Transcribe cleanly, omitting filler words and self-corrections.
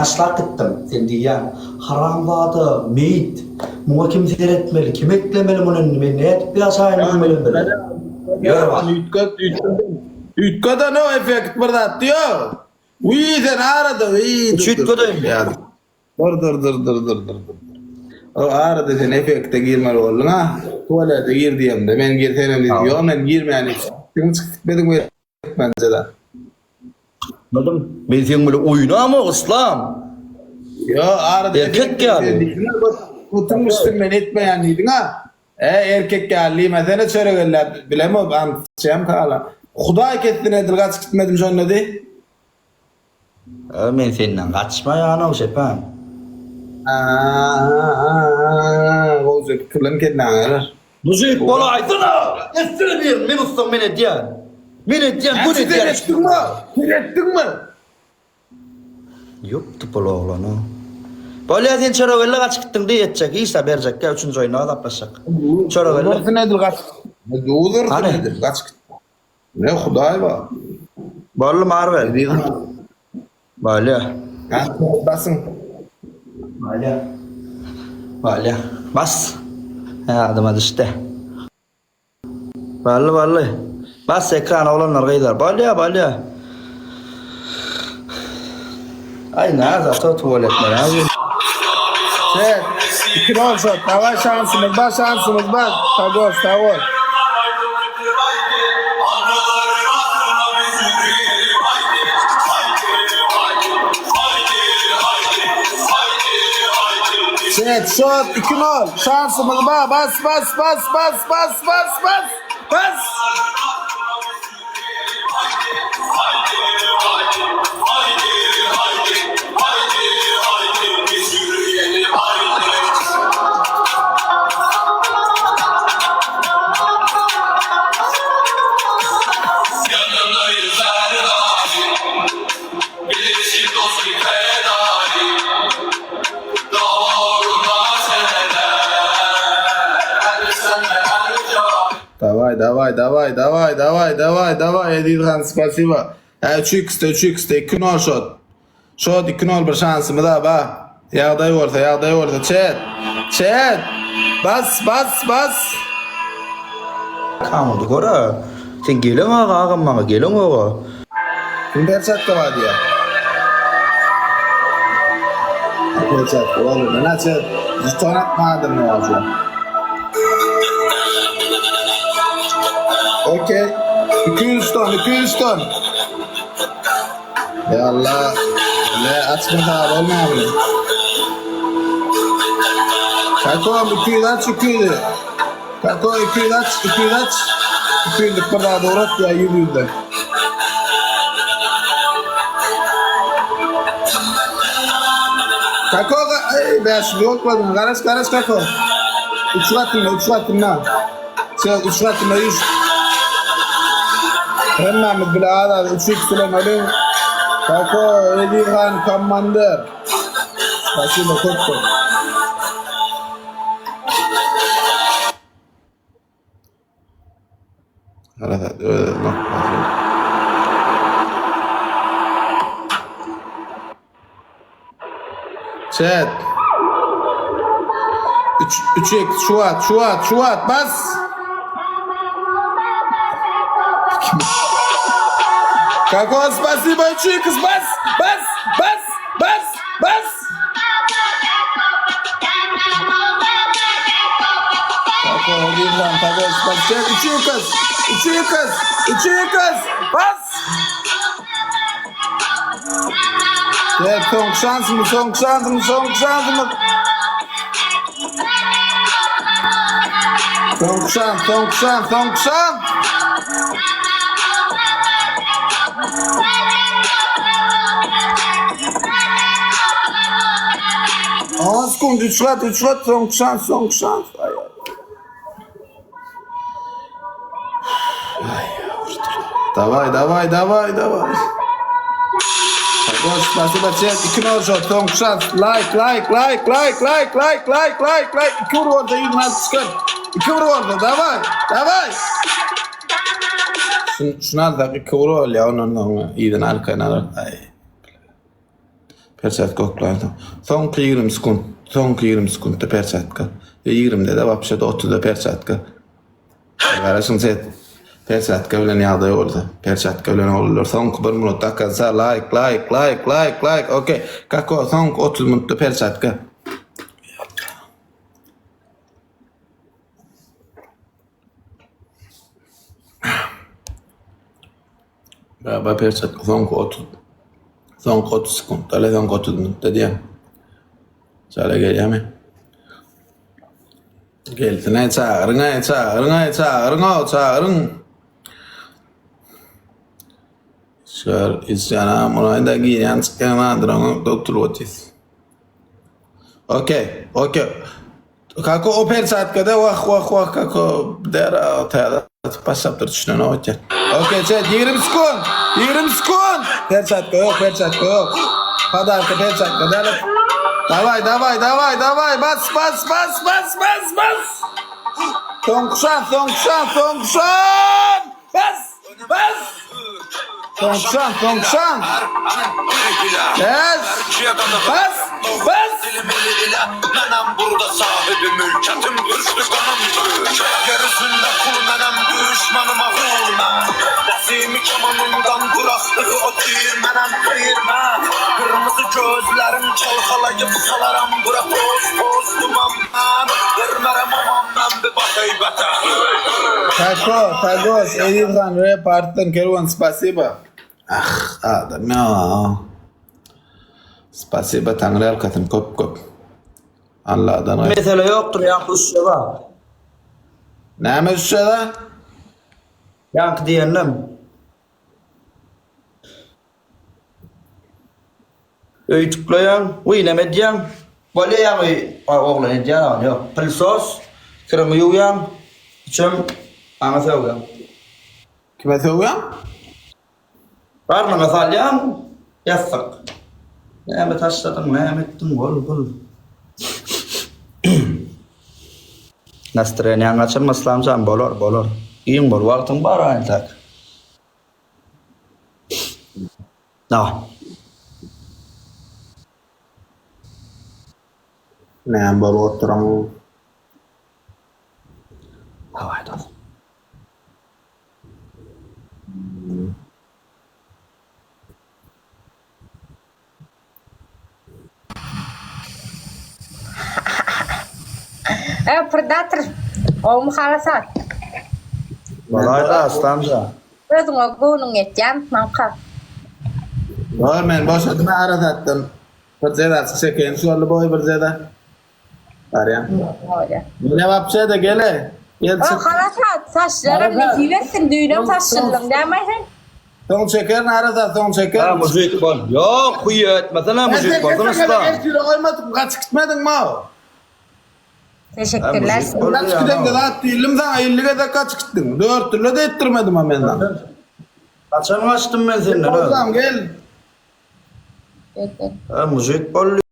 Taşlap gitdim. Sen diýýäň, haramzada, meýit. Muňa kim seretmeli, kim eklemeli muny indi, men nädip ýaşaýyn munuň bilen bile? Ýör bar. Üýtget, üýtgeden. Üýtgeden o effekt bir zat ýok. Wiý sen arada wiý. Üç üýtgedeýin. Dur dur dur dur dur dur dur. O arada sen effekte girmeli bolduň ha. Tualete gir diýemde men gir senem diýdim. Ýok men girmän. Çykyp gitmediň we Bence-de. Anladym. Men seň bilen oýnamok Yslam. Ýo, arada Erkek ýaly. Oturmuşdym men etmeýän diýdiň-a. E, erkek ýaly diýmesene çörek elläp bilemok ant içýän kala. Hudaý kessin edil gaçyp gitmedim şonda diý. E, men senden gaçmaýanok şepäm. Aa, gowja pikirlen kelläňe geler. Mujik bolaýsana! Etsene birini, men ussam men edýän. Men edýän, göni Sen edýän. etdiňmi? Sen etdiňmi? Ýok tupul oglana. Bolýa sen çöregelle gaçyp gitdiň diý etjek iş da berjekkä üçünji oýunda gazaplaşjak. Çöregelle. Uzursun edil gaçyp. Uzursun Hany? edil gaçyp. Ne hudaý bar. Boldy Marvel. Bolýa. Basyň. Bolýa. Bolýa. Bas. Ýadyma düşdi. Boldy, boldy. Bas ekran oglanlar gyzlar. Bolýa, bolýa. Aý näza to tuwaletler ha. Çek. 2 nol şot. Daway şansymyz bar, şansymyz bar. Tagos, tagos. Çek, şot, 2 nol. Şansymyz bar. Bas, bas, bas, bas, bas, bas, bas. Bas. Daway daway daway daway daway daway daway Ezizhan spasiba. Hä 3 x-de 3 x-de 2 0 şot. Şot 2 0 bir şansymyz ha ba. Ýagdaý bolsa ýagdaý bolsa çet. Çet. Bas bas bas. Kamudy gör-ä. Sen geleň aga agam maňa geleň oga. Kim perçatka bar diýýär. Perçatka bar. Näçe jeton atmadym näçe. Okey. 200 ton, 200 ton. Ya Allah. Ne açma da olma bile. Kako 200 aç 200. Kako 200 aç 200 aç. 200'lük bir daha doğru at ya 100 yüzden. Kako ey 500 yokladım. Garaş garaş kako. 3 katında 3 katında. Şey 3 katında 100. Hemmemiz bile ağlar 3 x bilen ölüm. Kako Edirhan Commander. Spasibo köp köp. Arada öyle nokta. Chat. 3 3 x şu at şu at şu at bas. Kako spasibo 3 x bas bas bas bas bas. Kako Edirhan kako spasibo 3 x 3 x 3 x bas. Evet soňky şansymyz, soňky şansymyz, soňky şansymyz. Soňky şans, soňky şans, soňky şans. On sekund, üç gat, üç gat, soňky şans, soňky şans. Ay, ay. Daway daway daway daway. Goş spasiba chat 2 nol şot soňky şans like like like like like like like like like 2 bir bolsa 100 manat çykar. 2 bir bolsa daway daway. Şun şunu alsak 2 bir bolýar ondan soň yzyny arkaýyn alar. Ay. Perçatka oklaýan soň. Soňky 20 sekunt, soňky 20 sekuntda perçatka. E, 20-de-de wapşe-de 30-da perçatka. Garaşyň set. Perçatka bilen ýagdaý bolsa. Perçatka bilen oglanlar soňky 1 minut do konca like, like, like, like, like. Okey. Kako soňky 30 minutda perçatka. Baba perçatka soňky 30 soňky 30 sekuntda, ale soňky 30 minutda diýen. Çala gelýärmi? Gelsin-aý çagyryň-aý, çagyryň-aý, çagyryň-ow, çagyryň. Şör, isýana, munaý-da girýän çykýan adyraňok, oturyp otyrys. Okey, okey. Kako o perçatkada wah wah wah kako dera täze atyp başlapdyr düşünenok ötýän. Okey chat 20 sekund 20 sekund perçatka ýok perçatka ýok. Podarka perçatka däl. Daway daway daway daway bas bas bas bas bas bas. Soňky şans soňky şans soňky şans. Bas bas. Soňky şans soňky şans. Bas bas bas. Tako, Tagos, Ezizhan rap artdan Kerwen spasiba. Ah, adam ya. Spasiba Taňry ýalkasyn köp köp. Alladan gaýry. Mesele ýokdur ýaňky üstde bar. Näme üstde? Ýaňky diýendim. Öý tükleýäň, winem edýäň. Bolýa ýaňy oglan edýän agam ýok. Pylsos, kiriňi ýuwýaň, üçem maňa sögýäň. Kime sögýäň? Garnyňa salýaň ýassyk. Näme taşladyň, näme etdiň, ol bul. Nastreniýaňy gaçyrma Yslamjan, bolar, bolar. Giň bol, wagtyň bar aýntak. Da. Näme bolup oturan? Daway dostum. E, predator. Gowmy harasat? Bolaýda Aslamjan. Özüňe göwnüň ýetýärmi maňka? Bar men boşadym harasatdan. Bir jezaçy çekeýin şolly boý bir jeza. Barýan. Bolýar. Mene wapşe-de gele. Gel O çyk. harasat saçlaram nesip etsin düýnem saçdyrdyň dämi sen? Soň çekerin harasat soň Ha çekerin. mujik bol. Ýok, huýa etmesene mujik bolsun usta. Ertire goýmadyk gaçyp gitmediň ma. Teşekkürler. Ha, mujik bol. Gaçyp gidende zat diýildim saňa 50 gezek gaçyp gitdiň. 4 dürle de etdirmedim ha men saňa. Haçan gaçdym men senden? Bolsam gel. Gel, gel. Ha mujik bol.